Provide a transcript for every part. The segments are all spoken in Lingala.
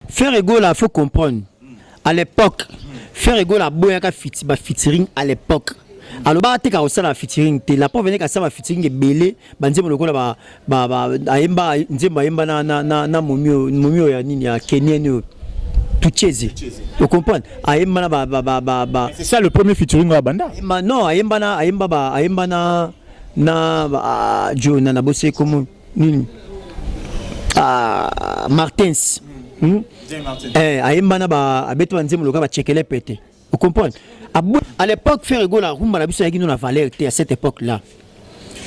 Ferre Gola, faut comprendre, à l'époque Ferre Gola aboyaka ba featuring. À l'époque alobaka te kosala featuring te. La preuve, asala ba featuring ebele, banzembo lokola ayemba nzembo, ayemba na momi oyo ya nini, ya kenien oyo, Tucheze, o comprendre? Ayemba na ba C'est ça le premier featuring oyo banda? Non, ayemba na ayemba ba ayemba na jo na bose komo nini, ah, Martins, Eh, ayemba na ba abeti banzembo lokola bachekele pete, o comprendre? À l'époque Ferre Gola, rumba na biso ezalaki no na valeur te. À cette époque là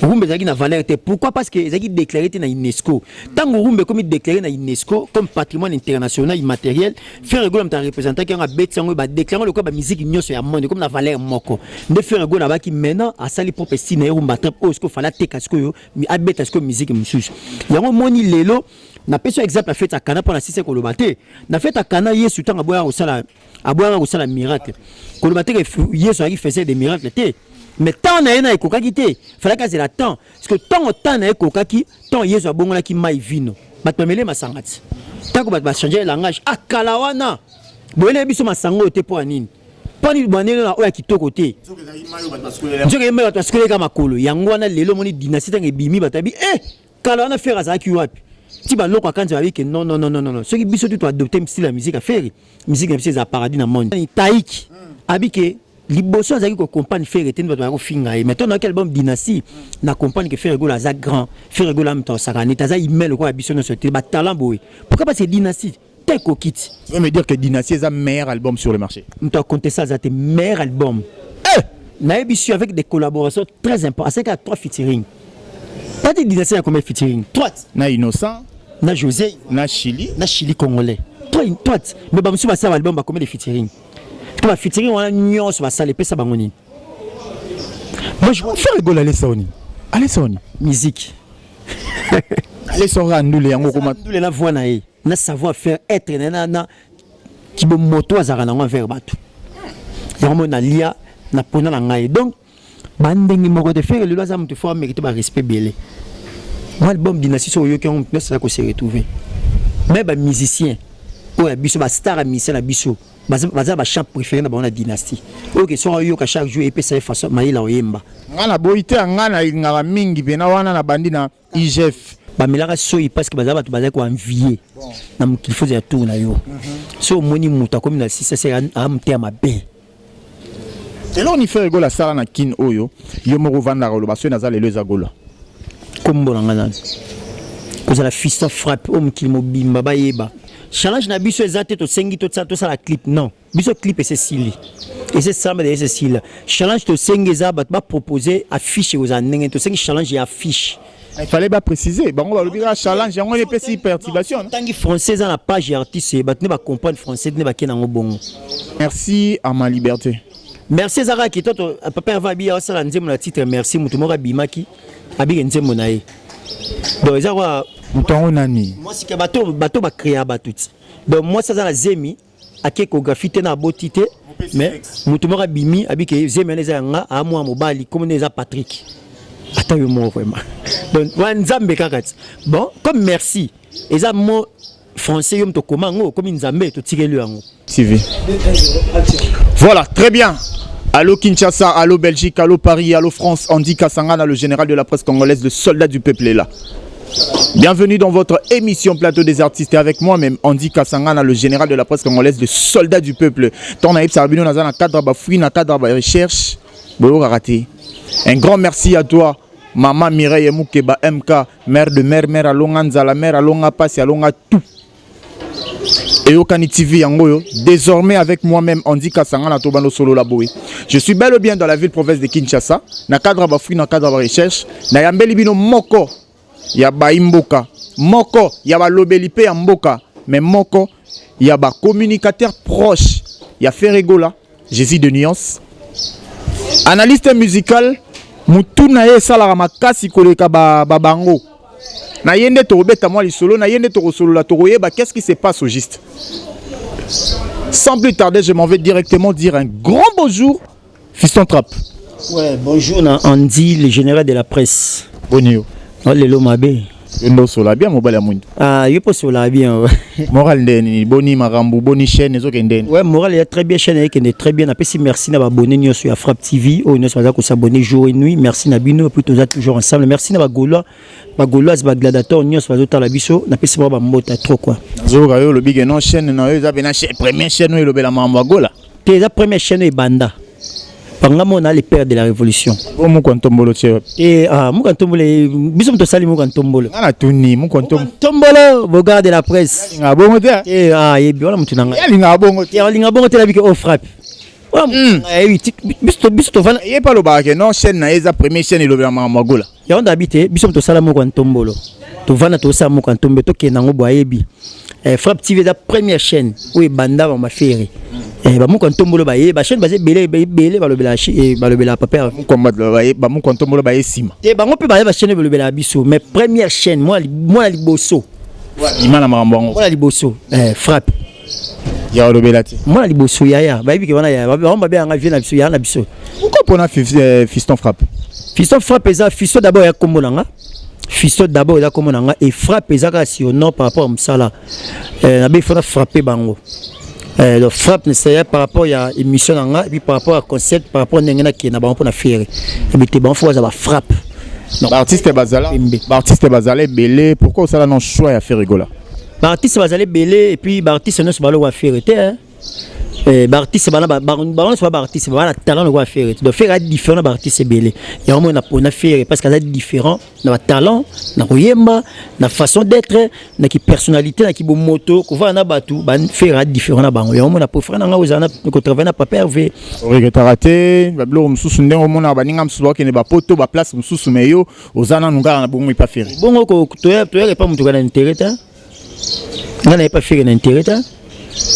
rumba ezalaki na valeur te. Pourquoi? Parce que ezalaki déclaré te na UNESCO. Ntango rumba ekomi déclaré na UNESCO comme patrimoine international immatériel, Ferre Gola moto areprésentaki yango, abeti yango, badéclaré yango lokola bamusique nyonso ya monde, comme na valeur moko. Nde Ferre Gola abaki maintenant asali propre style na ye, rumba trap oyo. Sikoyo fallait ateka, sikoyo abeta sikoyo musique mosusu. Yango moni lelo napesi yo exemple ya fête ya Kana. Mpo na sise koloba te, na fête ya Kana, Yesu ntango aboyaka kosala, aboyaka kosala miracle, koloba te ke Yesu azalaki faiseur de miracle te, mais temps na ye na ekokaki te, fallaki azela temps. Parce que ntango temps na ye ekokaki, ntango Yesu abongolaki mai vino, bato bamele masanga ti ntango bato bachange langage. Akala wana boyele biso masanga oyo te, mpo ya nini? Mpo nini banene na oyo ya kitoko te? Nzoka ye mai bato basukoleka makolo. Yango wana lelo omoni dynastie ntango ebimi, bato babi e kala wana Ferre azalaki wapi? Ti baloko akanzi babi ke non, non, non, non, non, soki biso tu toadopte style ya musique ya Ferre, musique na biso eza paradis na monde. Taiki abi ke liboso azalaki kocomprendre Ferre te, nde bato bazalaki kofinga ye. Mais to nayoki album Dynastie, na comprendre ke Ferre Gola aza grand. Ferre Gola moto asaka neti aza humain lokola biso nyonso te. Batalent boye, pourquoi? Parce que Dynastie te ekoki ti. Tu veux me dire que Dynastie est un meilleur album sur le marché? Moto akonteste aza te. Meilleur album, nayebi su, avec des collaborations très importantes. Asalaki ya trois featuring. Pati Dynastie ya combien featuring? Trois. Na Innocent. Na José. Na Chili. Na Chili congolais. Trois, trois. Mais bamosusu basala album, bacombien de featuring? To ba featuring wana nyonso basala, epesa bango nini? Moi je Ferre Gola alesa oni, alesa oni? Musique. Alesa oka ndule yango koma. Ndule na voix na ye, na savoir faire être na kibomoto azalaka nango envers bato. Yango mo nalia na pona na ngai. Donc bandenge moko te. Ferre lelo aza moto fo amérite barespect ebele. Mwa album Dynastie, so oyoki yango, moto nyonso aza kose retrouver. Mais bamusicien oyo ya biso, bastar ya musicien na biso, baza bachant préféré na bango na Dynastie oyo ke soki oyoka chaque jour, epesa ye façon mayela oyemba. Nga na boyi te, nga nalingaka mingi mpena wana na bandi na IGF. Bamelaka soi parce que baza bato bazali koenvie na mokili. Fo ya tour na yo. So omoni moto akomi na sisa se amoteya mabe. Eloko ni Ferre Gola asala na Kine oyo yo moko ovandaka oloba soki naza lelo eza Gola? Kombo na nga nani kozala Fiston Frappe oyo mokili mobimba bayeba. Challenge na biso eza te tosengi tosala clip, non. Biso clip ese esili, ese esalama, ese esila. Challenge tosengi eza bato bapropose affiche ekozala ndenge. Tosengi challenge ya affiche. Il fallait ba préciser. Bango balobi kaka challenge, yango epesi perturbation. Tangi français eza na page ya artiste, bato nde bacomprendre français, nde bakei nango bongo. Merci à ma liberté. Merci eza kaka kitoto. Papa Herve abi asala nzembo na titre Merci. Moto moko abimaki, abiki nzembo na ye. Donc eza kwa Moto yango nani? Mwasi ke bato bacréa bato ti. Donc mwasi aza na zemi, ake échographie te, na aboti te, mais moto moko abimi, abiki zemi wana eza yanga, amwa mobali, komona eza Patrick. Ata yo moko vraiment. Donc wana Nzambe kaka ti. Bon, comme merci eza mot français, yo moto okoma yango okomi Nzambe, totikeli yango. TV. Voilà, très bien. Allô Kinshasa, allô Belgique, allô Paris, allô France, Andy Kassangana, le général de la presse congolaise, le soldat du peuple est là. Bienvenue dans votre émission Plateau des artistes et avec moi-même Andy Kassangana, le général de la presse congolaise, le soldat du peuple. Ton aïb Sarbino naza na cadre ba fouille, na cadre ba recherche. Boyo raté. Un grand merci à toi, Maman Mireille Moukeba MK, mère de mère, mère alonga nzala, mère alonga pasi, alonga tout. Eyokani TV yango oyo, désormais avec moi-même Andy Kassangana, tobando solo la boye. Je suis bel et bien dans la ville province de Kinshasa, na cadre ba fouille, na cadre ba recherche, na yambeli bino moko ya baimboka, moko ya balobeli pe ya mboka, mais moko ya ba communicateur proche ya Ferre Gola, Jésus de Nuance, analyste musical. Mutu na ye esalaka makasi koleka ba bango. Na ye nde tokobeta mwa lisolo, na ye nde tokosolola, tokoyeba qu'est-ce qui se passe au juste. Sans plus tarder, je m'en vais directement dire un grand bonjour, Fiston Trap. Ouais, bonjour na Andy, le général de la presse. Boni yo? Oh, lelo mabe. Yo nde osola bien, mobali ya mwindu. Ah, yo mpo osola bien. Moral nde nini? Boni makambo, boni chaîne ezokende nini? Ouais, moral ya très bien, chaîne ekende très bien. Napesi merci na baabonné nyonso ya Frappe TV oyo nyonso baza kos'abonner jour et nuit. Merci na bino, et puis toza toujours ensemble. Merci na bagaulois, bagauloise, bagladiateur nyonso bazotala biso. Napesi bango bambota trop quoi. Nazoyoka yo olobi ke non, chaîne na yo eza pena première chaîne oyo elobela makambo ya Gola. Te, eza première chaîne oyo ebanda banga mona le père de la révolution. O moko ntombolo tie wapi? Te, ah, muka ntombolo, biso moto osali muka ntombolo. Nga na tuni moko ntombolo. Ntombolo, beau-gars de la presse. Alingaka bongo te. Te, ah, yebi wana motu na ngai. Alingaka bongo te. Te, alinga bongo te, nabiki o frappe wana. Ayebi biso tovanda. Ye mpe alobaka ke non, chaîne na ye eza première chaîne elobela makambo ya Gola. Yango ndabi te, biso moto tosala moko ya ntombolo, tovanda tosala moko ya ntombolo, tokende yango bo ayebi. Frappe TV eza première chaîne oyo ebanda bama Ferre. Bamoko ya ntombolo baye bachaîne baza ebele ebele, balobela balobela papa. Bamoko ntombolo baye nsima. Te, bango mpe baya bachaîne oyo balobelaka biso, mais première chaîne, mwana liboso. Bima na makambo yango. Mwana liboso, Frappe. Ya olobela te. Mwana liboso, yaya, bayebi ke wana yaya, bango babenganga vie na biso, yaya na biso. Pourquoi mpona Fiston Frappe? Fiston Frappe eza Fiston d'abord ya kombo na nga. Fiston d'abord eza kombo na nga, et Frappe eza kaka surnom par rapport ya mosala. Nabe fona frappe bango. Donc Frappe c'est par rapport ya émission na nga, et puis par rapport ya concept, par rapport ndenge nakende na bango mpona Ferre ebi te, bango fo baza bafrappe. Baartiste bazala, baartiste bazala ebele, pourquoi osala non choix ya Ferre Gola? Baartiste bazala ebele, et puis baartiste nyonso baloko ya Ferre te, hein. Baartiste bana bango nyonso ba baartiste bana na talent lokola Ferre te. Donc Ferre aza différent na baartiste ebele. Yango moi napona Ferre parce que aza différent na batalent, na koyemba, na façon d'être, na kipersonnalité, na kibomoto, kovanda na bato. Ferre aza différent na bango. Yango moi na préféré na ngai ozala kotravaille na papa Hervé. Oregretaka te babiloko mosusu ndenge omonaka baninga mosusu bakokende bapoto, baplace mosusu, mais yo oza nanu kaka na bongo epa Ferre? Bongo toyaka epa moto kaka na intérêt te. Ngai nayepa Ferre na intérêt te.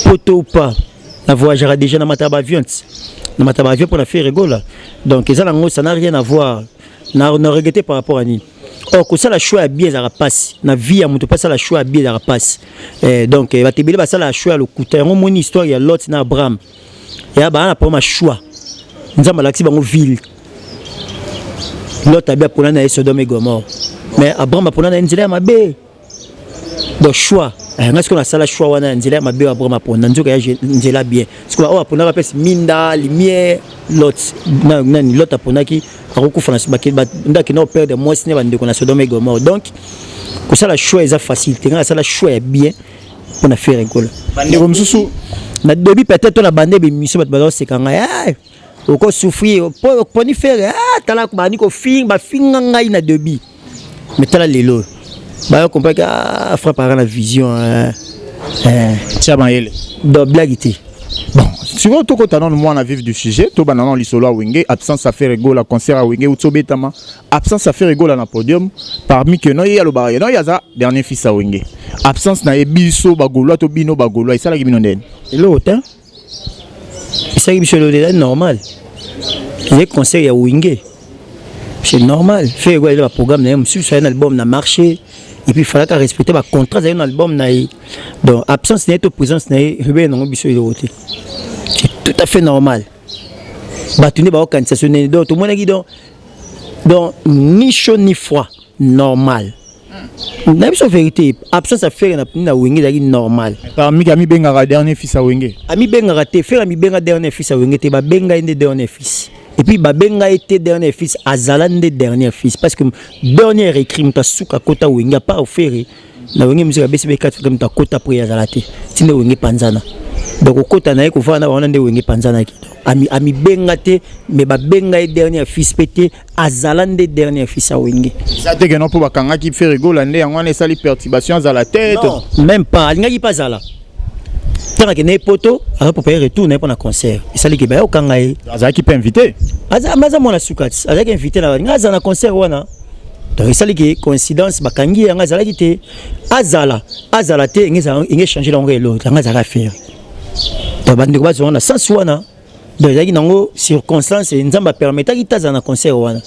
Poto ou pas, na voyagera déjà na mata baavion ti na mata baavion mpo na Ferre Gola. Donc eza nango, ça n'a rien à voir na regretter par rapport à nini. Or kosala choix ya bien ezalaka mpasi na vie ya moto mpo asala choix ya bien ezalaka mpasi. Donc bato ebele basala choix ya lokuta. Yango moni histoire ya Lot na Abraham, ya baa na problème ya choix. Nzambe alakisi bango ville. Lot abi apona na ye Sodome et Gomorre, mais Abraham apona na ye nzela ya mabe. Donc choix, ngai sikoyo nasala choix wana ya nzela ya mabe oyo Abraham apona, nzoka ya nzela bien. Sikoyo oyo aponaka mpesi minda lumière. Lot nani, Lot aponaki akokufa na nde akenda koperdre mwasi ne bandeko na Sodome et Gomorre. Donc kosala choix eza facile te. Ngai nasala choix ya bien mpona Ferre Gola. Bandeko mosusu. Na début peut-être to na bande bémission, bato baza koseka ngai: "Okosouffrir poni Ferre." Tala bandi kofinga, bafinga ngai na début, mais tala lelo baya comprendre que ah, Frappe aka na vision. Tia mayele. Donc blague te. Bon, sikoyo tokota nano mwana vif du sujet. Tobanda nano lisolo ya Wenge. Absence ya Ferre Gola, concert ya Wenge uti obetama, absence ya Ferre Gola na podium, parmi ke no ye alobaka ye no ye aza dernier fils ya Wenge, absence na ye, biso bagaulois to bino bagaulois, esalaki bino ndeni? Eloko te esalaki biso eloko, eza normal. Ezali concert ya Wenge, c'est normal. Ferre Gola eza baprogramme na ye mosusu, aye na album na marché, et puis falaka respecter bacontrat azali na album na ye. Donc absence na ye to présence na ye ebele nango biso eloko te, c'est tout à fait normal. Bato nde baokanisa so nini. Donc tomonaki donc ni chaud ni froid, normal na biso. Vérité, absence ya Ferre na Wenge ezalaki normal. Parmi ke amibengaka dernier fils ya Wenge. Amibengaka te. Ferre amibenga dernier fils ya Wenge te, babenga ye nde dernier fils. Et puis babenga ye te dernier fils, azala nde dernier fils, parce que dernier écrit, moto asuka akota Wenge à part Ferre na Wenge musique abesi be 4, moto akota po ye azala te ntina Wenge panzana. Donc okota na ye kovanda na bango nde Wenge panzanaki. Amibenga te, mais babenga ye dernier fils mpe te, azala nde dernier fils ya Wenge. Eza te ke no mpo bakangaki Ferre Gola nde yango wana esali perturbation azala te? Non, même pas. Alingaki mpe azala ntango akende ye poto, azapopa ye retour na ye mpo na concert esaliki baya kokanga ye. Azalaki mpe invité. Aza mwana suka ti azalaki invité na balinga aza na concert wana. Donc esaliki coïncidence, bakangi ye. Yango azalaki te, azala azala te, enge change nango eloko. Yango azalaka Ferre. Donc bandeko bazwanga na sens wana. Donc ezalaki nango circonstance, Nzambe apermetaki te azala na concert wana.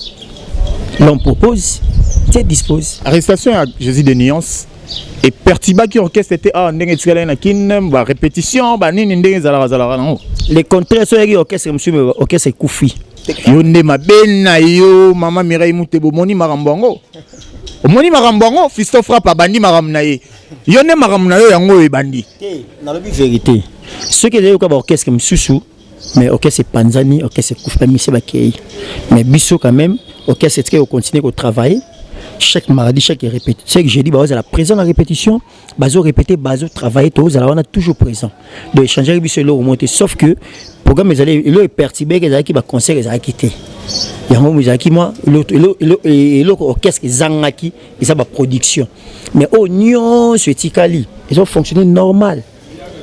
L'homme propose, Dieu dispose. Arrestation ya Jésus de Nuance eperturbaki orchestre te? Awa ndenge etikalaki na Kine, barépétition banini, ndenge ezalaka zalaka nango? Le contraire, so oyaki orchestre mosusu, orchestre ekufi. Yo nde mabe na yo, mama Mireille Mutebo, omoni makambo yango. Omoni makambo yango, Fiston Frappe abandi makambo na ye. Yo nde makambo na yo yango oyo ebandi. Te, nalobi vérité. Soki ezali yoka baorchestre mosusu, mais orchestre epanzani, orchestre ekufi, bamise bakei. Mais biso quand même, orchestre etikaki kocontinue kotravailler chaque mardi, chaque répétition, chaque jeudi bazala présent na répétition, bazo répéter, bazo travailler, tozala wana toujours présent. Donc échanger biso eloko moko te, sauf que programme ezali eloko eperturbeki, ezalaki baconcert ezalaki te. Yango ezalaki mwa eloko orchestre ezangaki, eza baproduction. Mais oyo nyonso etikali ezofonctionne normal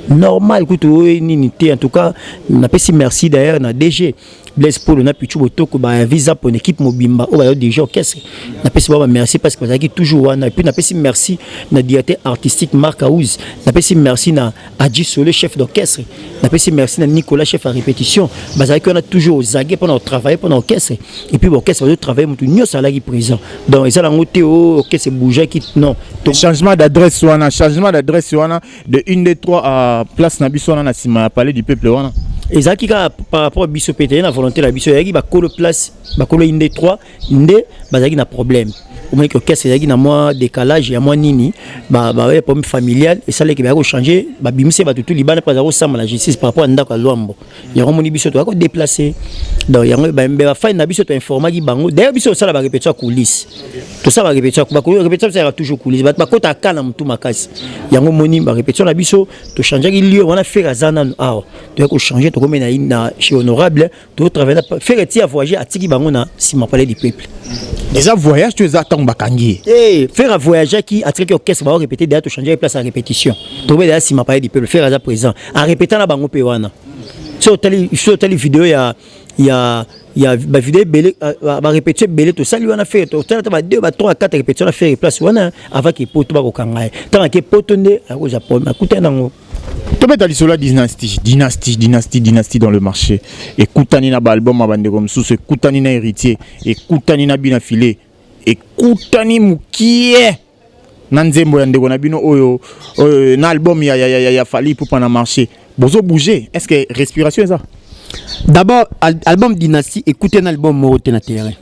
normal, kutu oyo nini te. En tout cas, napesi merci d'ailleurs na DG Blaise Polo na Pichu Botoko, ba visa pour une équipe mobimba oyo bayo déjà orchestre. Napesi bango merci parce que bazalaki toujours wana. Et puis napesi merci na directeur artistique Marc Aouz, napesi merci na Adji Sole, chef d'orchestre, napesi merci na Nicolas, chef à répétition. Bazalaki wana toujours ozage mpona kotravailler mpona orchestre. Et puis orchestre bazotravailler, motu nyonso azalaki présent. Donc eza nango te o orchestre ebougeaki, non. Changement d'adresse wana, changement d'adresse wana de 1 2 3 à place na biso wana na nsima ya Palais du Peuple wana. Ezalaki kaka par rapport à biso mpe te, na volonté na biso. Ezalaki bakolo place, bakolo inde 3 nde bazalaki na problème. Omonaki orchestre ezalaki na mwa décalage ya mwa nini, baya problème familial esalaki bayaki kochanger, babimisi bato tu libanda mpo bazala kosamba na justice par rapport ya ndako ya Lwambo. Yango omoni biso toyaki kodéplacer. Donc yango bafani na biso toinformaki bango. D'ailleurs biso tosala barépétition ya coulisse, tosala barépétition, répétition biso ezalaka toujours coulisse, bato bakotaka ka na motu makasi. Yango omoni barépétition na biso, tochangeaki lieu wana. Ferre aza nanu awa, toyaki kochanger, tokomi na chez honorable, totravaille. Ferre ti avoyage, atiki bango na nsima Palais du Peuple. Eza voyage to eza ntango bakangi ye? Ferre avoyageaki, atikaki orchestre bao répété. Déjà tochangeaki place ya répétition, tokomi déjà nsima Palais du Peuple. Ferre aza présent, arépéta na bango mpe wana. So otali video ya bavideo ebele, barépétition ebele tosali wana. Ferre totala ta ba 2, ba 3, 4 répétition na Ferre place wana avant ke poto bakokanga ye. Ntango ake poto nde akozwa problème, akutani nango. Tobeta lisolo ya Dynastie. Dynastie, Dynastie, Dynastie dans le marché ekutani na baalbum ya bandeko mosusu, ekutani na Héritier, ekutani na Bina File, ekutani mokie na nzembo ya ndeko na bino oyo, oyo na album ya Fally Ipupa na marché. Bozo bouger, est ce que respiration eza? D'abord, album Dynastie ekutani na album moko te na terrain.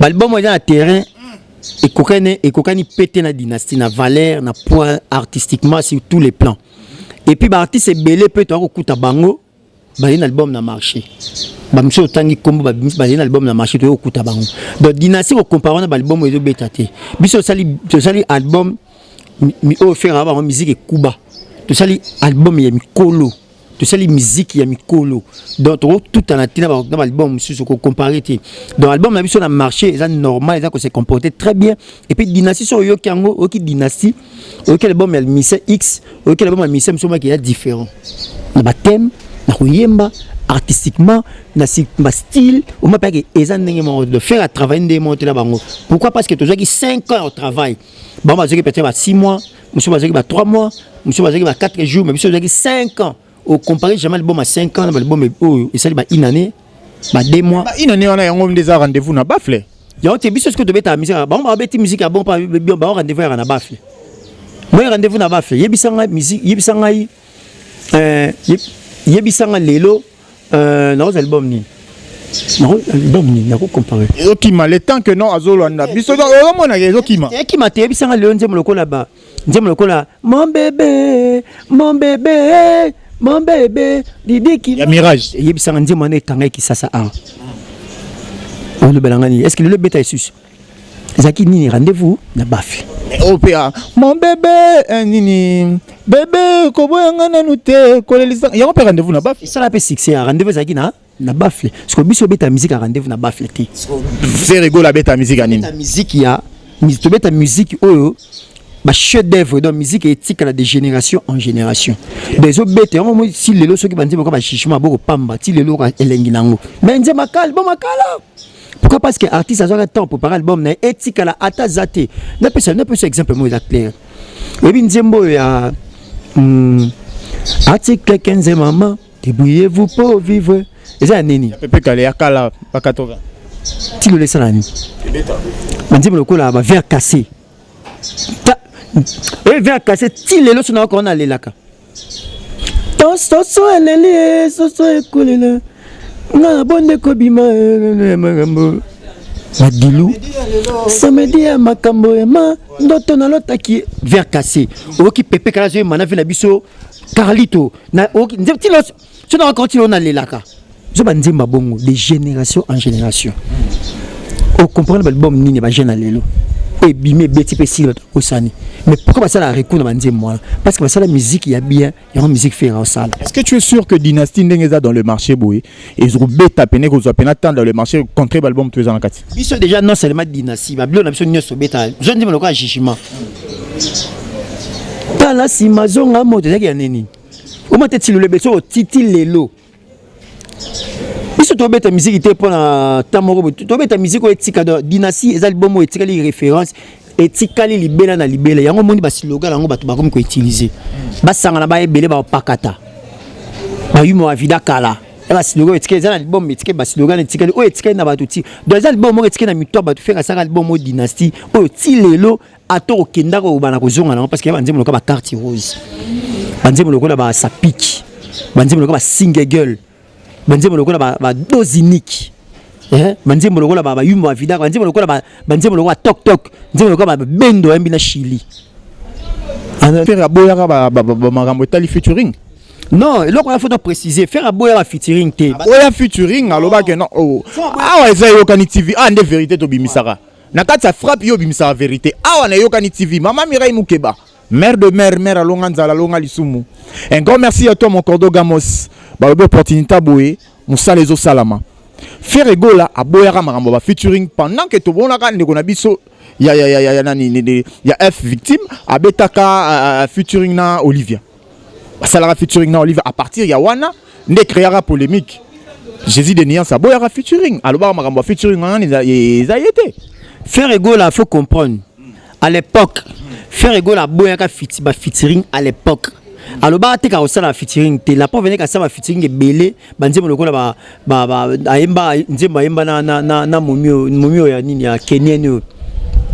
Baalbum oyo eza na terrain ekokani mpe te na Dynastie, na valeur, na point, artistiquement, sur tous les plans. Et puis baartiste ebele mpe toya kokuta bango bazali na album na marché. Bamisusu otangi nkombo, bazali na album na marché, toya kokuta bango. Donc Dynastie kocomparer wana baalbum oyo ezobeta te. Biso tosali album oyo feraka bango musique ekuba. Tosali album ya mikolo, tosali musique ya mikolo. Donc tokotutana te na baalbum mosusu, kocomparer te. Donc album na biso na marché eza normal, eza kose comporter très bien. Et puis Dynastie, so oyoki yango, oyoki Dynastie, oyoki album ya mise X, oyoki album ya mise mosusu, omaki eza différent na bathème, na koyemba, artistiquement, na bastyle. Oma mpe eza ndenge moko de faire à travailler ndenge moko te na bango. Pourquoi? Parce que tozwaki 5 ans au travail. Bango bazwaki peut-être ba 6 mois, mosusu bazwaki ba 3 mois, mosusu bazwaki ba 4 jours, mais biso tozwaki 5 ans. Ocomparer jamais album ya 5 ans na album oyo esali ba une année, ba 2 mois. Ba une année wana, yango nde eza rendez-vous na baffle. Yango te. Biso soki tobetaka musique, bango babeti musique ya bon, bango rendez-vous yaka na baffle. Moi rendez-vous na baffle, yebisa ngai musique, yebisa ngai, yebisa ngai lelo nakozwa album nini, album nini nakocomparer? Ezokima le temps que non azolanda biso, ozomonaka ezokima. Ekima te. Yebisa ngai lelo nzembo lokola ba nzembo lokola "Mon bébé, mon bébé, mon bébé didiki" Ya Mirage. Eyebisanga nzembo wana ekanga Kisasa awa, olobelanga nini? Est ce que lelo ebeta lisusu? Ezalaki nini? Rendez-vous na baffle. Oyo mpe "Mon bébé" nini, "Bébé koboyanga nanu te kolelisa", yango mpe rendez-vous na baffle. Esala mpe succès ya rendez-vous ezalaki na baffle. Parce que biso obeta musique ya rendez-vous na baffle te. Ferre Gola abeta musique ya nini? Musique ya, tobeta musique oyo bachef d'œuvre. Donc musique etikala de génération en génération. Donc ezobeta yango moi si lelo. Soki banzembo ka bajugement bokopamba ti lelo elengi nango, mais nzembo akala, album akala. Pourquoi? Parce que artiste azwaka temps préparer album na ye etikala ata aza te. Napesa exemple moko eza clair. Oyebi nzembo oyo ya "Article 15, mama, débrouillez-vous pour vivre", eza ya nini? Pepe Kale, ya kala, ba 80. Ti lelo esala nini? Banzembo lokola ba "Verre cassé", oyo "Verre cassé" ti lelo so nayoka wana alelaka to soso eleli, soso ekolela nga na bonde kobima makambo. Madilu samedi ya makambo ya ma ndoto nalotaki verre cassé. Oyoki Pepe Kala azoyemba na vie na biso Carlito na oyoki nzembo ti lelo so na ti lelo nalelaka zo banzembo bongo de génération en génération. Ocomprendre baalbum nini ya bajeune ya lelo oyo ebimi, ebeti mpe esili, bato bakosani. Mais pourquoi basala recours na banzembo wana? Parce que basala musique ya bien, yango musique Ferre osala. Est-ce que tu es sûr que Dynastie, ndenge eza dans le marché boye, ezobeta pene, kozwa pena temps dans le marché contre baalbum to eza na kati? Biso déjà, non seulement Dynastie, babilo na biso nyonso obeta zo nzembo lokola Jugement, tala nsima zonga moto ezalaki ya nini, oma te ti lelo ebeso otiti. Lelo biso tobeta musique te mpo na temps moko boye tobeta musique oyo etika. Dynastie eza album oyo etikali référence, etikali libela na libela. Yango omoni baslogan yango bato bakomi koutiliser, basangana baebele, bapakata bayuma bavida kala ya baslogan etikali. Eza na album etikali, baslogan etikali oyo etikali na bato ti. Donc eza album moko etikali na mito ya bato. Ferre asaka album oyo Dynastie oyo ti lelo ata okendaka obana kozonga nango, parce que ya banzembo lokola bacarte rose, banzembo lokola basapiki, banzembo lokola basingle girl, banzembo lokola badose unique, banzembo lokola bayumba bavidaka, banzembo lokola tok tok, nzembo lokola babendo yambi na Chili. Ferre aboyaka makambo etali featuring? Non, eloko wana faut préciser, Ferre aboyaka featuring te. Oya featuring alobaki non. Oh. Awa eza Eyokani TV, awa nde vérité tobimisaka na kati ya frappe. Yo obimisaka vérité awa na Eyokani TV. Mama Mirai Mukeba, mère de mère, mère alonga nzala, alonga lisumu. Un grand merci à toi, mon cordo Gamos. Balobi opportunité boye, mosala ezosalama. Ferre Gola aboyaka makambo ba featuring pendant que tomonaka ndeko na biso ya nani ya F Victime abetaka featuring na Olivia, basalaka featuring na Olivia. À partir ya wana nde créaka polémique. Jésus de Nuance aboyaka featuring, alobaka makambo ya featuring wana eza ye te. Ferre Gola, faut comprendre, à l'époque Ferre Gola aboyaka ba featuring. À l'époque alobaka te kaka kosala ba featuring te. La preuve, asala ba featuring ebele, banzembo lokola ayemba nzembo, ayemba na momi oyo ya nini ya kenien oyo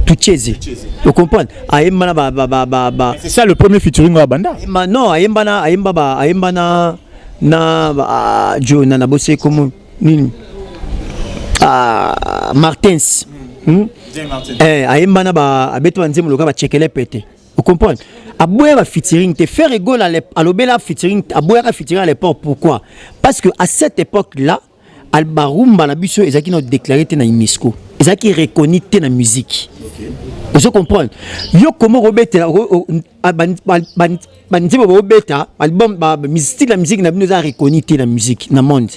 Tucheze, ocomprendre, ayemba na ba C'est ça le premier featuring oyo banda. Non, ayemba na ayemba ba ayemba na jo na bose komo nini, Martins. Eh, ayemba na ba abeti banzembo lokola bachekele pete, ocomprendre. Aboya ba featuring te. Ferre Gola alobela featuring, aboyaka featuring à l'époque. Pourquoi? Parce que à cette époque là barumba na biso ezalaki na déclaré te na UNESCO, ezalaki reconnu te na musique. Ozo comprendre yo comment kobetela banzembo bobeta album, style ya musique na bino eza reconnu te na musique na monde.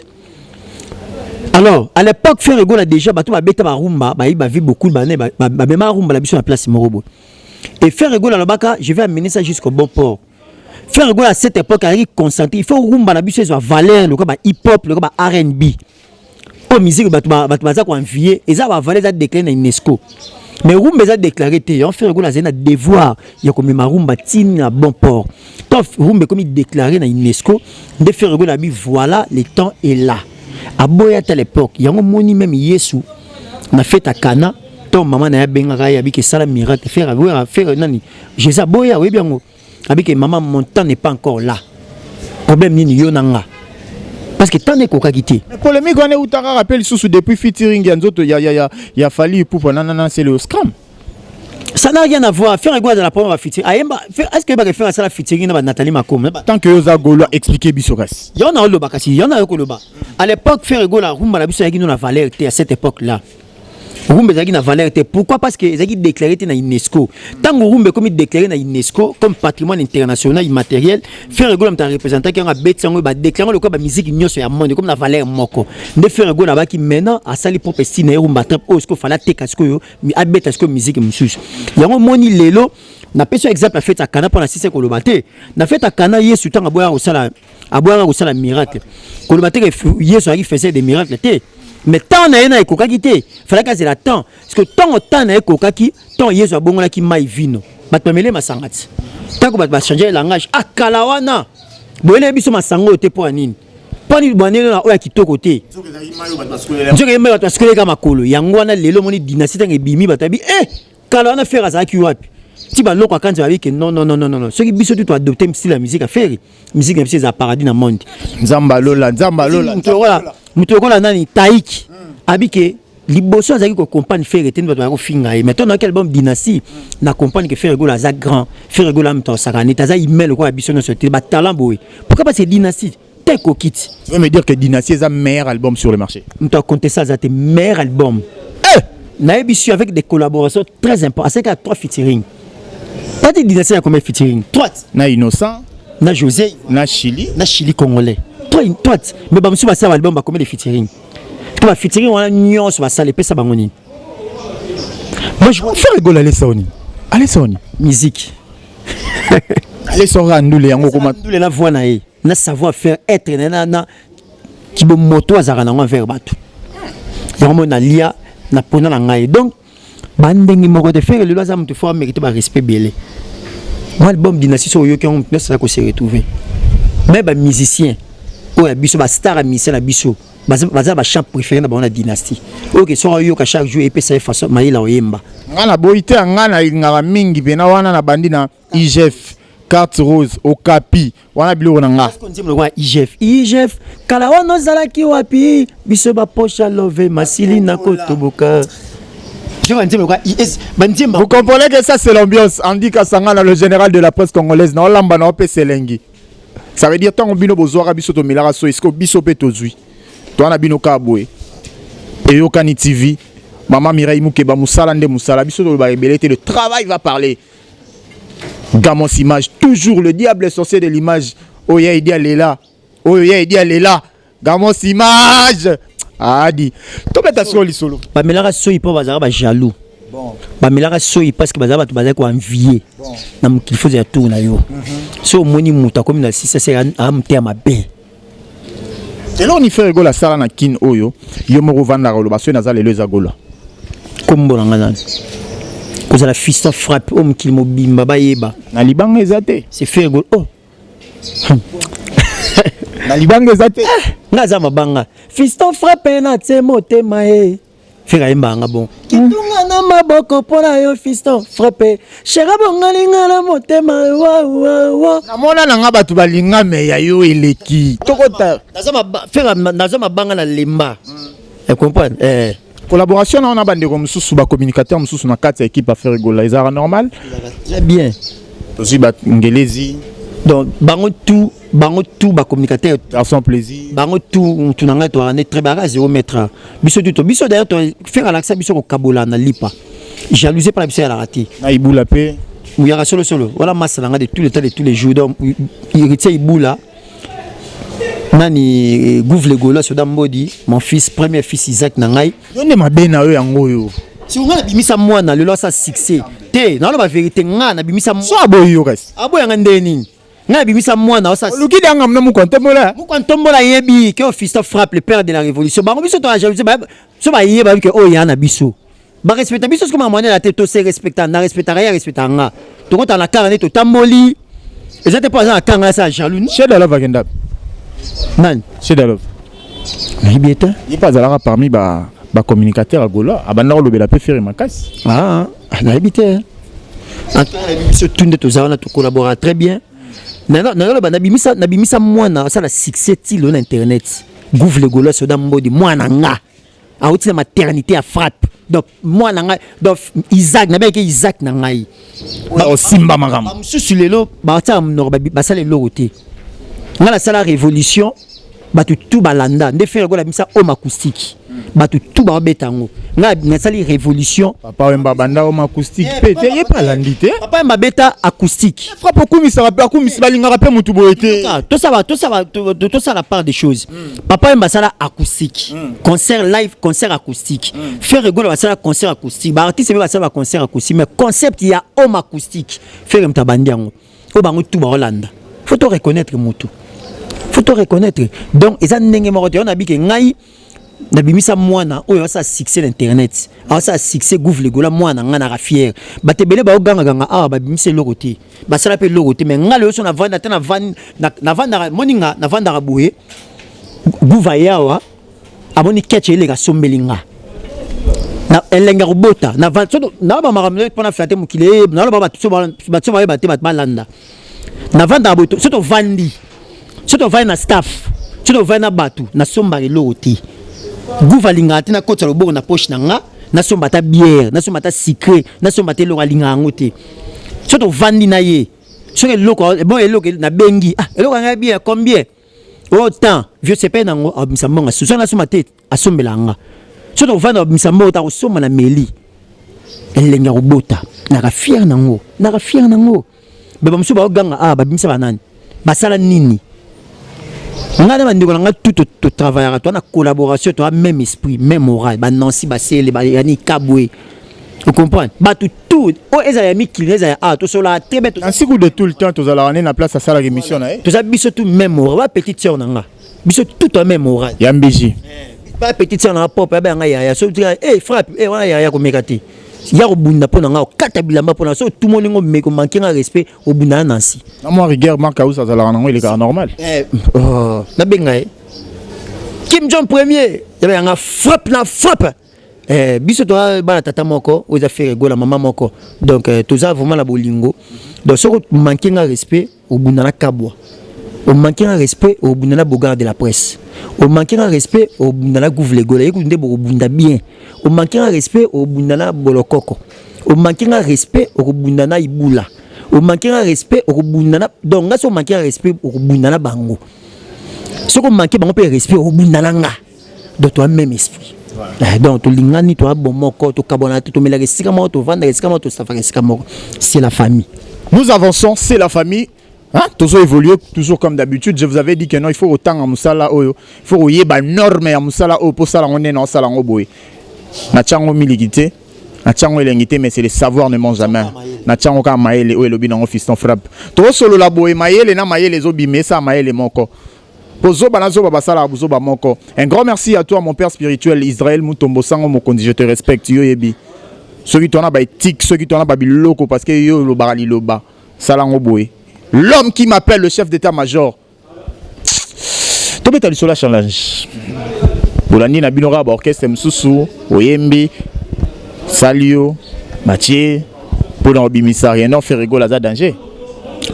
Alors à l'époque Ferre Gola déjà, bato babeta barumba, bayi bavi beaucoup, bane babema rumba na biso na place moko boye. Et Ferre Gola alobaka: «Je vais amener ça jusqu'au bon port.» Ferre Gola à cette époque azalaki concentré, il faut rumba na biso ezwa valeur lokola ba hip hop, lokola ba R&B oyo musique bato baza koenvier, eza bavaleur, eza déclaré na UNESCO. Mais rumba eza déclaré te. Yango Ferre Gola azali na devoir ya komema rumba tini na bon port. Tant rumba ekomi déclaré na UNESCO, nde Ferre Gola abi: «Voilà, le temps est là.» Aboya ata l'époque yango moni même Yesu na fête ya Kana, to mama na ye abengaka ye, abiki esala miracle. Ferre Ferre nani, Jésus aboya, oyebi yango, abiki: «Mama, mon temps n'est pas encore là.» Problème nini yo na nga? Parce que temps ekokaki te. Polémique wana euta kaka mpe lisusu depuis featuring ya nzoto ya Fally Ipupa nanana, c'est le scram. Ça n'a rien à voir. Ferre Gola la première featuring ayemba, est-ce que ba faire ça, la featuring na Nathalie Makoma? Tant que oza Gaulois, expliquer biso kasi. Yo na oloba kasi, yo na yo koloba. À l'époque Ferre Gola, rumba na biso yaki na valeur te. À cette époque là rumba ezalaki na valeur te. Pourquoi? Parce que ezalaki déclaré te na UNESCO. Ntango rumba ekomi déclaré na UNESCO comme patrimoine international immatériel, Ferre Gola moto areprésentaki yango, abeti yango, badéclaré lokola bamusique nyonso ya monde comme na valeur moko. Nde Ferre Gola abaki maintenant asali propre style na ye, rumba trap oyo. Sikoyo Fally ateka, sikoyo abeta sikoyo musique mosusu. Yango moni lelo napesi exemple ya fête ya Kana, mpo na sise koloba te. Na fête ya Kana, Yesu ntango aboyaka kosala miracle, koloba te ke Yesu azalaki faiseur de miracle te, mais temps na ye na ekokaki te, falaki azela temps. Parce que ntango temps na ye ekokaki, ntango Yesu abongolaki mai vino, bato bamele masanga ti ntango bato bachange langage akala wana boyele biso masanga oyo te. Mpo ya nini? Mpo nini banene na oyo ya kitoko te? Nzoka ye mai bato basukoleka makolo. Yango wana lelo omoni Dynastie ntango ebimi, bato babi e kala wana Ferre azalaki wapi? Ti baloko akanzi babi ke non, non, non, non, non, soki biso tu toadopte style ya musique ya Ferre, musique na biso eza paradis na monde. Nzambe alola, Nzambe alola. Moto lokola nani, taiki abi ke Liboso azalaki kocomprendre Ferre te, nde bato bazalaki kofinga ye. Mais to nayoki album Dynastie, na comprendre que Ferre Gola aza grand. Ferre Gola moto asaka neti aza humain lokola biso nyonso te, batalent boye. Pourquoi? Parce que Dynastie te ekoki ti. Tu veux me dire que Dynastie est un meilleur album sur le marché? Moto aconteste aza te, meilleur album. Eh! Nayebi su avec des collaborations très importantes, asalaki ya trois featuring. Pati Dynastie ya combien featuring? Trois. Na Innocent, na José, na Chili. Na Chili congolais, trois, trois. Mais bamosusu basala album, bacombien de featuring? To bafeaturing wana nyonso basala, epesa bango nini? Moi je Ferre Gola alesa oni, alesa oni. Musique. Alesa oka ndule yango koma. Ndule na voix na ye, na savoir faire être na kibomoto azalaka nango envers bato yango. Mo nalia na pona na ngai, donc bandenge moko te. Ferre lelo aza moto fo amérite barespect ebele. Mwa album Dynastie, so oyoki yango, moto nyonso aza kose retrouver. Mais bamusicien oyo ya biso, bastar ya musicien na biso, baza bachant préféré na bango na Dynastie oyo ke soki oyoka chaque jour, epesa ye façon mayela oyemba. Nga na boyi te, nga nalingaka mingi mpena wana na bandi na IGF, Carte Rose, Okapi, wana biloko na nga. Nzembo lokola IGF, IGF kala wana ozalaki wapi? Biso baposha love masili na kotoboka. Banzembo. Vous comprenez que ça, c'est l'ambiance. Andy Kasangana, le général de la presse congolaise, na olamba na opesa elengi. Ça veut dire ntango bino bozwaka, biso tomelaka so esiko, biso mpe tozwi towana bino kaka boye. Eyokani TV, mama Mireille Mukeba, mosala nde mosala. Biso toloba ebele te, le travail va parler. Gamos Image, toujours le diable sorcier de l'image. Oyo ya edi alela, oyo ya edi alela. Gamos Image adi tobeta sikoyo lisolo. Bamelaka soi mpo bazalaka bajaloux. Bamelaka soi parce que bazala bato bazali koenvie na mokili. Fo ya tour na yo. So omoni moto akomi na sisa se amoteya mabe. Eloko ni Ferre Gola asala na Kine oyo yo moko ovandaka oloba soki naza lelo eza Gola? Kombo na nga nani kozala Fiston Frappe oyo mokili mobimba bayeba. Na libanga eza te. C'est Ferre Gola oh. Na libanga eza te. Nga aza mabanga. Fiston Frappe na tie motema ye. Ferre ayembaka bon kitunga na maboko mpo na yo. Fiston Frappe shera bongalinga na motema wawawa. Namona na nga bato balinga me ya yo eleki tokota. Ferre naza mabanga na lemba, comprendre eh. Collaboration na wana, bandeko mosusu, bacommunicateur mosusu na kati ya équipe ya Ferre Gola, ezalaka normal? Très bien. Tozwi bangelezi. Donc bango tout, bango tout bacommunicateur. Garçon Plaisir. Bango tout mutu na ngai toaka nde très baka 0 mètre. Biso tout to biso d'ailleurs to Ferre alakisa biso kokabola na lipa. Jalousie mpona biso ezalaka te. Na Ibula mpe. Muyaka solo solo wana, masa na ngai de tout le temps, de tous les jours. Donc héritier Ibula nani, Gouve le Gaulois, soda Mbodi, mon fils, premier fils Isaac na ngai. Yo nde mabe na yo yango oyo. Si ngai nabimisa mwana lelo asa succès te, naloba vérité, ngai nabimisa. So aboyi yo kasi. Aboyanga nde nini? Ngai nabimisa mwana osa. Oluki danga mna mokwa ntombola. Mokwa ntombola yebi ke Fiston Frappe, le père de la révolution. Bango biso toa jalousie so bayeba ke oyo ya na biso barespecta biso. Soki makambo wana te, tose respecta na respectaka ye, arespectaka nga. Tokotala na kara nde totamboli, eza te mpo aza na kanga asa jaloux. Shedalove akenda. Nani? Shedalove. Nayebi ye te. Ye mpe azalaka parmi bacommunicateur ya Gola, abanda kolobela mpe Ferre makasi. Ah, nayebi te. En tout cas nayebi biso tu nde toza wana, tocollabora très bien. Nayoloba nabimisa mwana asala succès ti lelo na internet. Gouve le Gaulois, soda Mbodi, mwana nga awuti na maternité ya Frappe. Donc mwana ngai, donc Isaac, nabengaki Isaac na ngai. Osimba makambo. Bamosusu lelo batiaka monoko, basala eloko te. Ngai nasala révolution, bato tu balanda nde Ferre Gola abimisa home acoustique, bato tu baobeta yango. Ngai nasali révolution. Papa Wemba banda home acoustique mpe te, ye mpe alandi te. Papa Wemba beta acoustique. Frappe okumisaka mpe akumisi, balingaka mpe motu boye te. Tosala part des choses. Papa Wemba asala acoustique, concert live, concert acoustique. Ferre Gola basala concert acoustique, baartiste mpe basala baconcert acoustique, mais concept ya home acoustique, Ferre moto abandi yango. Oyo bango tu baolanda, faut to reconnaître motu, faut to reconnaître. Donc eza ndenge moko te. Yo nabike ngai nabimisa mwana oyo asala succès na internet, asala succès. Gouve le Gola, mwana ngai naka fier. Bato ebele baogangaganga awa, babimisa eloko te, basala mpe eloko te. Mais ngai lelo so navanda te, navandaka moninga, navandaka boye. Gouve ayawa amoni ketch eleka, asombeli nga na elenge ya kobota. Naloba makambo mpona flatter mokili, naloba bato so bayeba te, bato balanda. Navandaka boye, so tovandi, so tovandi na staff, so tovandi na bato, nasombaka eloko te. Gouve alingaka te nakotisa loboko na poche na nga, nasomba ata bière, nasomba ata sucré, nasomba ata eloko, alingaka yango te. So tovandi na ye, soki eloko bon, eloko nabengi, ah, eloko ya ngai bien, combien? Oh, temps vieux sepe nango abimisa mbongo, soki nasomba te, asombela nga. So tovanda, abimisa mbongo ta kosomba na meli elengi ya kobota. Naka fier nango, naka fier nango. Be bamosusu baoganga, ah, babimisa banani, basala nini? Ngai na bandeko na ngai tout totravaillaka, toa na collaboration, toa même esprit, même moral. Banansi basele, bayani kabwe, ocomprendre, bato tout oyo ezala ya mikili, ezala ya a, tosolaka très bien. Nansi de tout le temps tozalaka nde na place, asalaka émission na ye. Toza biso tout même moral. Ba petite sœur na nga, biso tout toa même moral. Ya mbiji. Ba petite sœur na nga propre, abenga yaya. So eh frappe eh wana, yaya komeka te, ya kobunda mpo na nga, okata bilamba mpo na so otumoli ngo, meko manke nga respect, obunda na Nansi. Na mwa rigueur Mark House azalaka nango, elekaka normal. Eh, oh, nabenga ye Kim Jong premier, yabe yanga frappe na frappe. Eh, biso toza bana tata moko oyo eza Ferre Gola, mama moko. Donc eh, toza vraiment na bolingo. Donc soki omanke nga respect, obunda na kabwa. Omanke nga respect, obunda na Bogard de la presse. Omanke nga respect, obunda na Gouve Legola, ye kutu nde bokobunda bien. Omanke nga respect, obunda na Bolokoko. Omanke nga respect, okobunda na Ibula. Omanke nga respect, okobunda na, donc nga so omanke nga respect, okobunda na bango. Soki omanke bango mpe respect, okobunda na nga. Donc toa même esprit. Eh, donc tolingani, toa bon moko, tokabwana te, tomelaka esika moko, tovandaka esika moko, tosafaka esika moko. C'est la famille. Nous avançons, c'est la famille. Hein? Toujours évoluer, toujours comme d'habitude. Je vous avais dit que non, il faut autant en musala oyo. Il faut oyeba norme ya musala oyo pour sala ngone na sala ngo boye. Na chango miliki te, na chango elengi te, mais c'est le savoir ne ment jamais. Na chango ka mayele oyo elobi nango fiston frappe. To solo la boye mayele na mayele zo bimesa mayele moko. Po zoba na zoba basala buzoba moko. Un grand merci à toi, mon père spirituel Israël Mutombo Sango Mokonzi, je te respecte, yo yebi. Soki tona ba éthique, soki tona ba biloko, parce que yo lobaka liloba. Salango boye. L'homme qui m'appelle le chef d'état-major. Tobeta lisolo ya challenge. Bolandi na bino kaka baorchestre mosusu, oyembi salio batie mpona kobimisa rien. Non, Ferre Gola aza danger.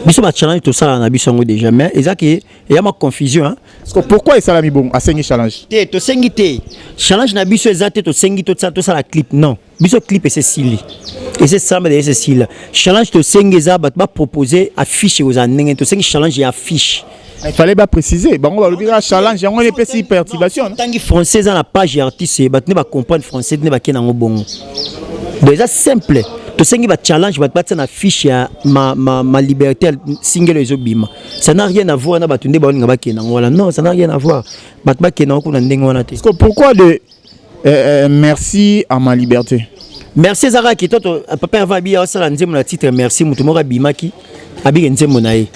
Biso bachallenge tosalaka na biso yango déjà, mais eza ke eya ma confusion, hein? Parce que pourquoi esalami bongo, asengi challenge? Te, tosengi te. Challenge na biso eza te tosengi tosala clip, non. Biso clip ese esili, ese esalama deja, ese esila. Challenge tosengi eza bato bapropose affiche ekozala ndenge. Tosengi challenge ya affiche. Il fallait ba préciser. Bango balobi kaka challenge, yango epesi perturbation. Tangi français eza na page ya artiste, bato nde bacomprendre français, nde bakei nango bongo. Donc eza simple, tosengi bachallenge, bato batia na fiche ya ma liberté, singelo ezobima. Ça n'a rien à voir na bato nde baolinga bakende yango wana. Non, ça n'a rien à voir, bato bakende yango kuna ndenge wana te. Parce que pourquoi de merci à ma liberté? Merci eza kaka kitoto. Papa Herve abi asala nzembo na titre merci. Moto moko abimaki, abiki nzembo na ye.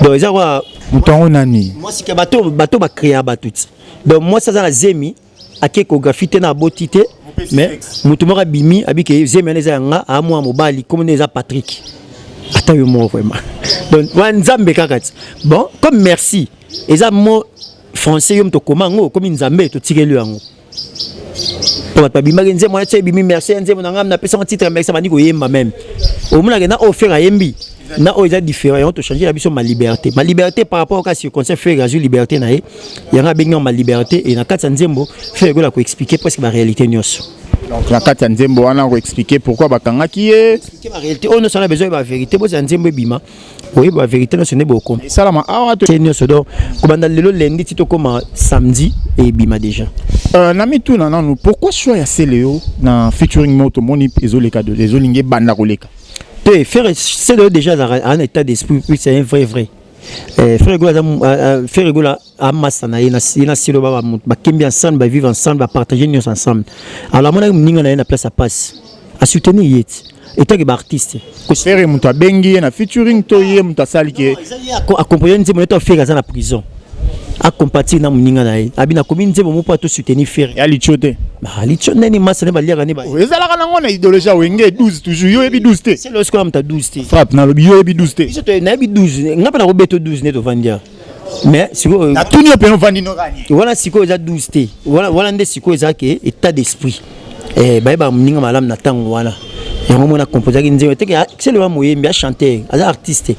Donc eza kwa Moto yango nani? Mwasi ke bato bacréa bato ti. Donc mwasi aza na zemi, ake échographie te, na aboti te, mais moto moko abimi, abiki zemi wana eza yanga, amwa mobali, komona eza Patrick. Ata yo moko vraiment. Donc wana nzambe kaka ti. Bon, comme merci eza mot français, yo moto okoma yango, okomi nzambe, totikeli yango po bato babimaki nzembo wana. Tia ebimi merci ya nzembo na ngai, napesango titre merci, bandi koyemba. Même omonaka na oyo Ferre ayembi na oyo eza différent. Yango tochange na biso ma liberté, ma liberté par rapport ka circonstance. Ferre azwi liberté na ye, yango abengi yango ma liberté. E na kati ya nzembo, Ferre Gola koexpliquer presque baréalité nyonso. Donc na kati ya nzembo wana koexpliquer pourquoi bakangaki ye? Expliquer baréalité oyo nyonso wana, besoin bavérité bozala nzembo ebima, oyeba bavérité nyonso nde bokomprendre. Esalama awa te nyonso. Donc kobanda lelo lundi ti tokóma samedi, ebima déjà. Na mituna nanu, pourquoi choix ya Celeo na featuring moko tomoni ezoleka, ezolingi ebanda koleka? Te, Ferre, Celeo déjà azalaka un état d'esprit, puis c'est un vrai vrai. Eh, Ferre Gola aza, Ferre Gola amasa na ye na silo, bakembi ensemble, bavivre ensemble, bapartage nyonso ensemble. Alors amonaki moninga na ye na place ya passe, asoutenir ye ti etaki baartiste. Ferre moto abengi ye na featuring to ye moto asali ke? Accompagne nzembo neti Ferre aza na prison, acompatir na moninga na ye, abi nakomi nzembo mo mpo atosoutenir Ferre. Ya litio te? Litio ndeni masa nde baliaka nde. Ezalaka nango na idéologie ya Wenge 12 toujours. Yo oyebi 12 te? Selo sikoyo moto 12 te. Frappe, nalobi yo oyebi 12 te? Biso nayebi 12, nga mpe nakobeta 12 nde tovandi awa, mais sikoyo Natuni yo mpe, ovandi nokani. Wana sikoyo eza 12 te. Wana nde sikoyo eza ke état d'esprit, eh, bayebaka moninga malamu na ntango wana. Yango mona composaki nzembo teke. Selo wa moyembi, achanteur, aza artiste.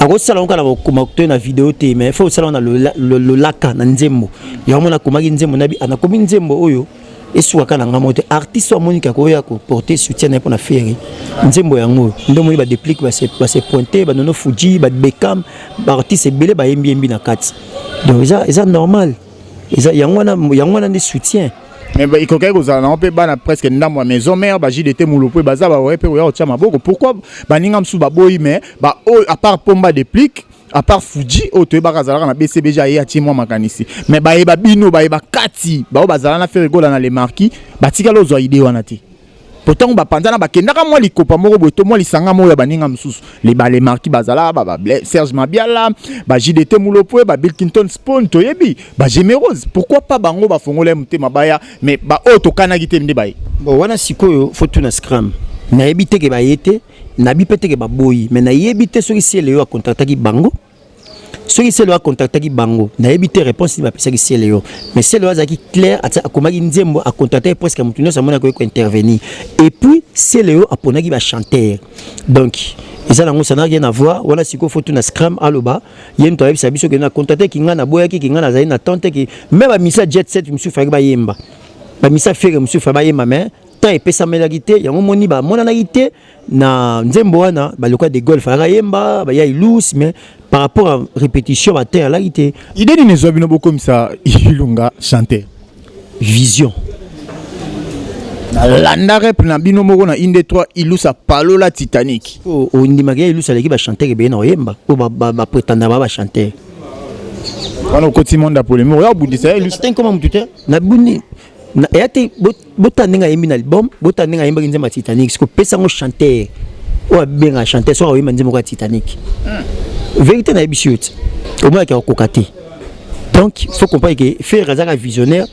Akosala yango kaka na kokoma to na video te, mais faut osala yango na lolaka, na nzembo. Yango mona akomaki nzembo nabi, nakomi nzembo oyo esukaka na ngambo te. Artiste oyo amoniki akoya koporter soutien na ye mpona Ferre, nzembo yango nde omoni badeplique base pointe, banono Fuji, babekam, baartiste ebele bayembi yembi na kati. Donc eza normal, eza yango wana, yango wana nde soutien. Mais ekokaki kozala nango mpe bana presque ndambo ya Maison Mère, baJDT Molopo baza baoye mpe koya kotia maboko. Pourquoi baninga mosusu baboyi? Mais baoyo, à part Pomba Déplique, à part Fuji oyo toyebaka azalaka na BCBG, aye atie mwa makanisi, mais bayeba bino, bayeba kati bao bazala na Ferre Gola na Le Marquis, batikali ozwa idée wana te. Pourtant bapanzana, bakendaka mwa likopa moko boye to mwa lisanga moko ya baninga mosusu, le bale Marquis bazala ba Serge Mabiala, ba JDT Mulopwe, ba Bill Clinton Spawn, toyebi ba Gémérose. Pourquoi pas bango bafongola ye motema baya? Mais baoyo tokanaki te nde baye. Bon, wana sikoyo faut tuna Scram. Nayebi te ke baye te, nayebi mpe te ke baboyi, mais nayebi te soki Sele oyo akontaktaki bango. Soki Sele oyo akontaktaki bango, nayebi te réponse nini bapesaki Sele oyo. Mais Sele oyo azalaki clair, akomaki nzembo, akontaktaki presque motu nyonso amonaki koki kointervenir. Et puis Sele oyo aponaki bachanteur, donc eza nango, ça n'a rien à voir. Wana sikoyo faut tuna Scram, aloba ye moto ayebisa biso ke na contacte ki ngai, naboyaki, ki ngai nazali na temps te, ki me bamisa Jet Set mosusu fayaki bayemba, bamisa Ferre mosusu fa bayemba, mais temps epesamelaki te. Yango moni bamonanaki te na nzembo wana. Baloka de golf alaka yemba, baya Ilus, mais par rapport à répétition bater alaki te. Idée nini ezwa bino bokomisa Ilunga chanteur? Vision. Nalanda rep na bino moko na inde 3, Ilusa palola Titanic. Ondimaki ya Ilusa aleki bachanteur ebele na koyemba oyo baprétendaka ba bachanteur. Wana okoti monde ya polémique, oya obundisa ya Ilusa. Te, nkoma mutu te, nabuni eya te. Botala ndenge ayembi na album, botala ndenge ayembaki nzembo ya Titanic. Siko pesa yango chanteur oyo abengaka chanteur, soki akoyemba nzembo ya Titanic, vérité nayebisi yo ti omonaki akokoka te. Donc faut comprendre que Ferre azalaka visionnaire,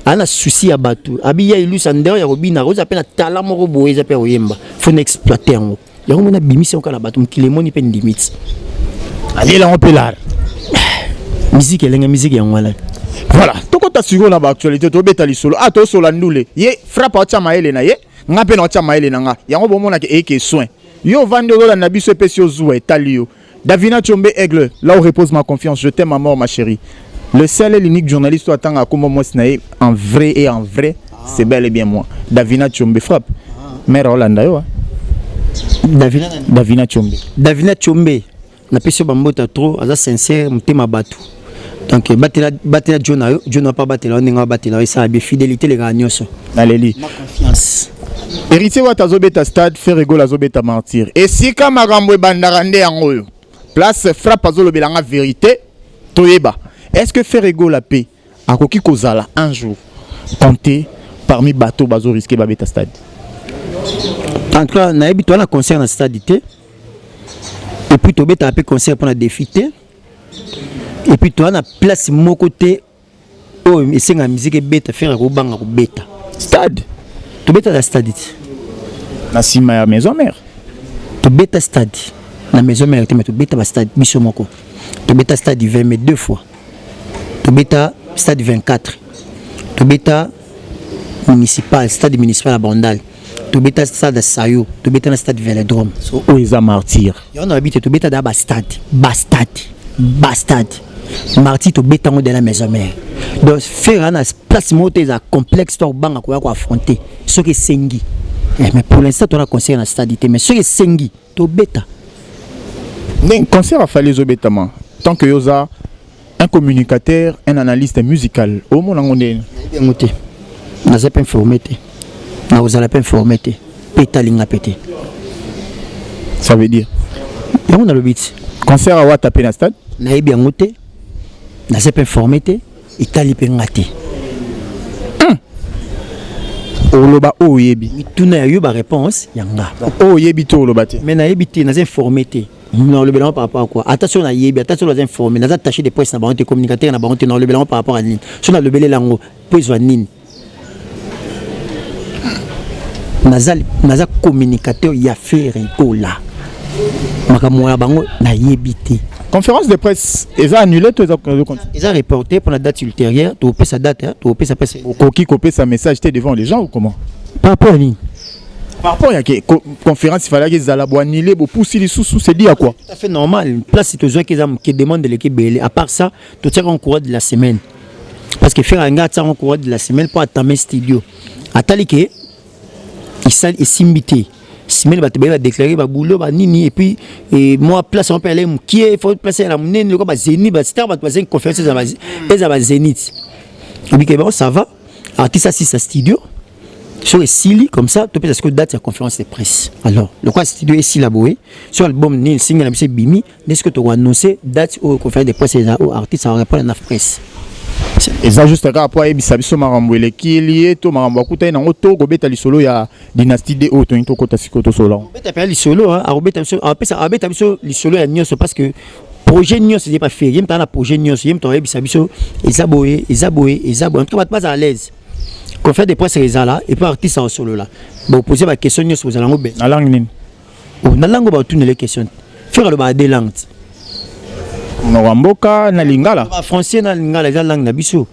aza na souci ya bato. Abi ya Ilusa ndenge ya kobina, oza mpe na talent moko boye, eza mpe ya koyemba, faut na exploiter yango. Yango mona abimisi yango kaka na bato, mokili emoni mpe ndimi ti. Ayelango mpe lar. Musique elenge, musique yango wana. Voilà, tokota sikoyo na baactualité. Tobeta lisolo, a tosola ndule ye Frappe aotya mayele na ye, nga mpe na otya mayele na nga. Yango bomonaka eyeke soin yo ovandi ozolanda biso, epesi yo zuwa, etali yo. Davina Tchombe Aigle, là où repose ma confiance, je t'aime à mort, ma chérie. Le seul et l'unique journaliste oyo atanga kombo mwasi na ye en vrai et en vrai, c'est bel et bien moi, Davina Tchombe. Frappe mère aolanda yo. Davina. Davina Tchombe. Davina Tchombe, napesi yo bambota trop. Aza sincère, motema bato. Donc batela, batela jo na yo, jo na pa batela yo ndenge abatela yo, esala bien. Fidélité elekaka nyonso. Naleli. Na confiance. Héritier Wata azobeta stade, Ferre Gola azobeta Martyr. Esika makambo ebandaka nde yango oyo place Frappe azolobelanga vérité. Toyeba, est ce que Ferre Gola mpe akoki kozala un jour compté parmi bato bazorisquer babeta stade? En tout cas, nayebi toza na concert na stade te, et puis tobetaka mpe concert mpona défi te, et puis toza na place moko te oyo esengaka musique ebeta, Ferre kobanga kobeta. Stade. Tobeta na stade te. Na nsima ya Maison Mère. Tobeta stade na Maison Mère te, mais tobeta bastade biso moko. Tobeta stade 20 mai deux fois, tobeta stade 24, tobeta municipal, stade municipal ya Bandal, tobeta stade ya Sayo, tobeta na stade Vélodrome. So oyo eza Martyr? Yango na babi te, tobeta da bastade, bastade, bastade. Martyr tobeta yango de la Maison Mère. Donc Ferre na place moko te eza complexe to kobanga koya koaffronter soki esengi. Mais pour l'instant tona concert na stade te, mais soki esengi tobeta. Ndenge concert a Fally ezobetama, tant que yo oza un communicateur, un analyste musical, omona yango ndeni? Nayebi yango te, naza mpe informé te, nakozala mpe informé te, mpe etalinga mpe te. Ça veut dire? Yango nalobi ti. Concert awata mpe na stade? Nayebi yango te, naza mpe informé te, etali mpe nga te. Oloba oyo oyebi. Mituna ya yo, baréponse ya nga. Oyo oyebi te, oloba te. Mais nayebi te, naza informé te, nalobela yango par rapport à quoi? Ata soki nayebi, ata soki naza informé, naza attaché de presse na bango te, communicateur na bango te. Nalobela yango par rapport à nini? So nalobelela yango mpo ezwa nini? Naza communicateur ya Ferre Gola, makambo na bango nayebi te. Conférence de presse eza annulé to eza? Eza reporté pour la date ultérieure. Topesa date, topesa pesa. Okoki kopesa message te devant les gens ou comment? Par rapport à nini? Par rapport ya ke conférence ifalaki ezala boanile, bopusi lisusu, c'est dit à quoi? Tout à fait normal. Place tozwaki eza moke, demande eleki ebele. À part ça, totiaka en courant de la semaine parce que Ferre anga atiaka en courant de la semaine mpo atame studio, atali ke esimbi te. Semaine bato baye badéclare baboulot banini, et puis mwa place yango mpe alai mokie, faut place ya monene lokola bazénith. Bastar bato bazengi conférence eza bazénith. Obike bango, ça va, artiste asisa studio, soki esili comme ça topesa sikoyo date ya conférence de presse. Alors lokola studio esila boye, so album nini singa na biso ebimi, nde sikoyo tokoannonce date oyo conférence de presse eza, oyo artiste arépondre na presse. Eza juste kaka po ayebisa biso makambo elekili ye to makambo akutani nango to kobeta lisolo ya Dynastie D oyo toyini tokɔta sikoyo tosolola? Akobeta mpenza lisolo, akobeta biso, abeta biso lisolo ya nyonso, parce que projet nyonso eza pa Ferre. Ye moto aza na projet nyonso, ye moto ayebisa biso eza boye, eza boye, eza boye. En tout cas, bato baza à l'aise. Conférence de presse ezala et puis artiste akosolola, bopose baquestion nyonso bozala yango. Na langue nini? Na langue oyo batunele question. Ferre alobaka deux langues. Monoko ya mboka na lingala. Français na lingala eza langue na biso.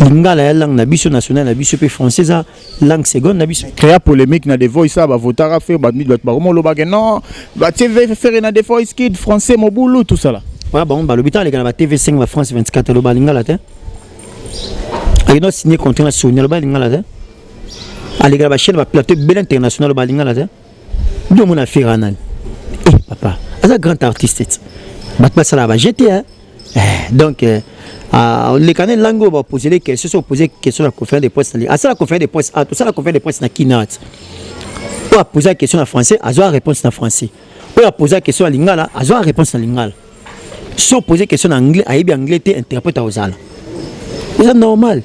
Lingala ya langue na biso nationale na biso, mpe français eza langue seconde na biso. Créa polémique na The Voice, a bavotaka Ferre, bato bakoma olobaka non, batie Ferre na The Voice Kid, français mobulu, tout ça là. Wana bango balobi. Ntango aleka na ba TV5, ba France 24, aloba lingala te. Akenda signé contrat na Sony, aloba lingala te. Aleka na bachaîne, baplateau ebele international, aloba lingala te. Nde omona Ferre nani? Eh papa, aza grand artiste ti bato basalaka bajete. Donc oleka na langue oyo baposele question. So opose question na conférence de presse, asala conférence de presse, tosala conférence de presse na kina ti oyo apose question na français, azwa réponse na français. Oyo apose question na lingala, azwa réponse na lingala. So opose question na anglais, ayebi anglais te, interprète akozala. Eza normal.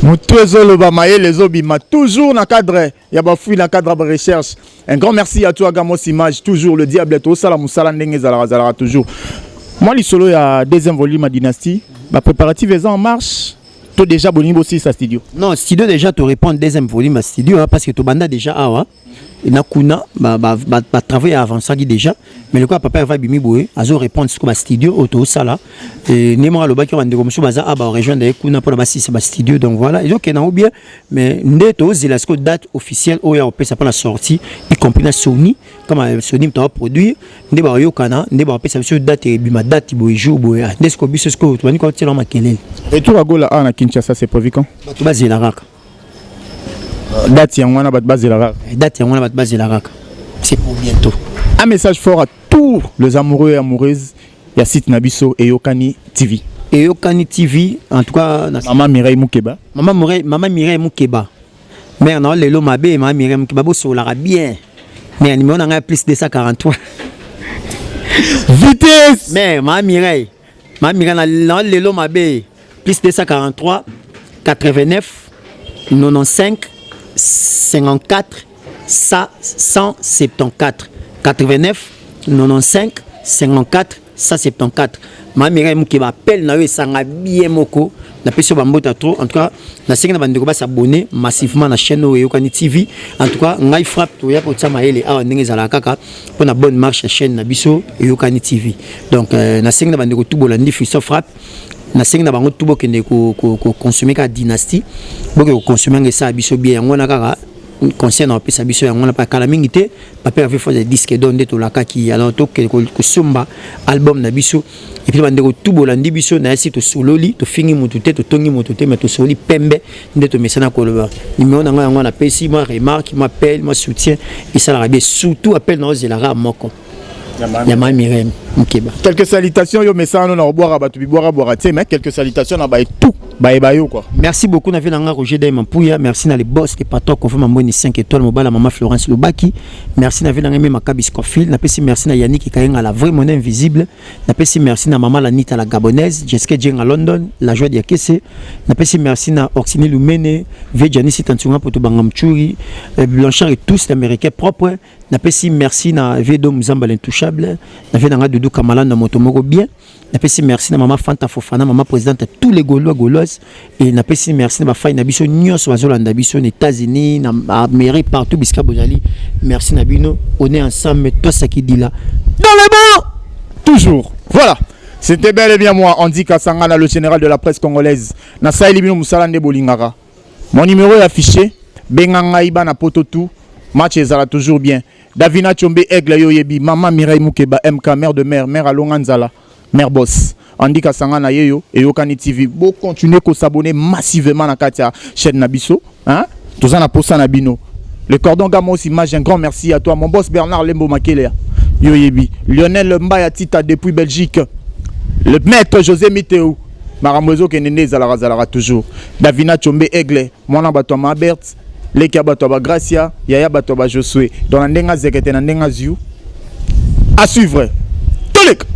Motu ezoloba, mayele ezobima toujours na cadre ya bafui, na cadre ya barecherche. Un grand merci à toi, Gamos Image, toujours le diable. Tosala mosala ndenge ezalaka, ezalaka toujours mwa lisolo ya deuxième volume ya Dynastie. Bapréparatif eza en marche to déjà bolingi bosilisa studio? Non, studio déjà, to répondre deuxième volume ya studio, hein, parce que tobanda déjà awa na kuna, batravaux ya avançaki déjà, mais lokola papa eva bimi boye, azo répondre sikoyo bastudio oyo tozosala. Nde moko alobaki bandeko mosusu baza a barejoindre ye kuna mpona basisa bastudio. Donc voilà, ezokende yango bien, mais nde tozela sikoyo date officielle oyo ya kopesa mpona sortie, y compris na Sony. Comme Sony moto aproduire, nde bayokana, nde bapesa biso date ebima, date boye, jour boye. Nde sikoyo biso sikoyo tobandi kotiela makelele. Retour ya Gola awa na Kinshasa, c'est prévu quand? Bato bazela kaka. Date yango wana, bato bazela kaka. Date yango wana, bato bazela kaka, c'est pour bientôt. Un message fort à tous les amoureux et amoureuses ya site na biso Eyokani TV. Eyokani TV, en tout cas. Mama Mireille Mukeba. Mama Mireille, mama Mireille Mukeba, mère na lelo mabe. Mama Mireille Mukeba, bosololaka bien. Mais numéro na ngai, plus 243. Vitesse. Mais mama Mireille, mama Mireille na lelo mabe, plus 243 89 95 54 174, 89 95 54 174. Mama Mireille Mukeba, appel na yo esanga bien moko. Napesi yo bambota trop. En tout cas, nasengi na bandeko basabonner massivement na chaîne oyo Eyokani TV. En tout cas, ngai Frappe, toya kotia mayele awa ndenge ezalaka kaka mpona bonne marche ya chaîne na biso Eyokani TV. Donc nasengi na bandeko tu bolandi Fiston Frappe, nasengi na bango tu bokende koconsommer kaka Dynastie, bokende koconsommer yango, esala biso bien. Yango wana kaka conseil na bapesa biso yango wana. Kala mingi te, papa Hervé Foz ya disque d'or nde tolakaki. Alors tokende kosomba album na biso. Et puis bandeko tu bolandi biso, nayasi tosololi, tofingi motu te, totongi motu te, mais tosololi pembe nde tomesana koloba. Numéro na ngai yango napesi. Mwa remarque, mwa appel, mwa soutien esalaka bien. Surtout appel na ozelaka moko ya ma Mirem Mukeba. Quelques salutations, yo mesano na obwaka bato bibwaka bwaka te, mais quelques salutations na baye tout bayeba yo quoi. Merci beaucoup na vie na nga Roger Day Mampuya. Merci na les boss, les patrons conforme Mamboni 5 étoiles, mobala mama Florence Lobaki. Merci na vie na nga Makabi Scofield. Napesi merci na Yannick Kayenga, la vraie monnaie invisible. Napesi merci na mama Lanita la gabonaise, Jessica Djenga London, la joie d'Yakese. Napesi merci na Orsini Lumene, Vie Janice Tantunga Poto Bangamchuri, Blanchard et tous l'américain propre. Napesi merci na Vedo Muzamba l'intouchable, na vie na nga Doudou Kamala na moto moko bien. Napesi merci na mama Fanta Fofana, mama présidente, tous les Gaulois, Gauloises. Et napesi merci na bafai na biso nyonso bazolanda biso na États-Unis, na Amérique, partout bisika bozali. Merci na bino. On est ensemble, toi ça qui dit là dans le bon. Toujours. Voilà, c'était bel et bien moi, Andy Kasangana, le général de la presse congolaise. Nasaleli bino mosala nde bolingaka. Mon numéro est affiché. Benga ngai bana poto tout. Match ezala toujours bien. Davina Tshombe Aigle yo yebi. Mama Mireille Mukeba MK mère de mère, mère alonga nzala, mère boss. Andy Kasanga na yeyo Eyokani TV. Bo continuer ko s'abonner massivement na kati ya chaîne na biso, hein? Toza na posa na bino. Le cordon Gamos image, un grand merci à toi mon boss Bernard Lembo Makele. Yo yebi. Lionel Mbaya Tita depuis Belgique. Le maître José Miteu. Makambo ezokende nde ezalaka zalaka toujours. Davina Tshombe Aigle, mwana bato ya Mabert, leki ya bato ya Bagracia, yaya bato ya Bajosue. Donc na ndenge azekete na ndenge aziu. À suivre. Toleka.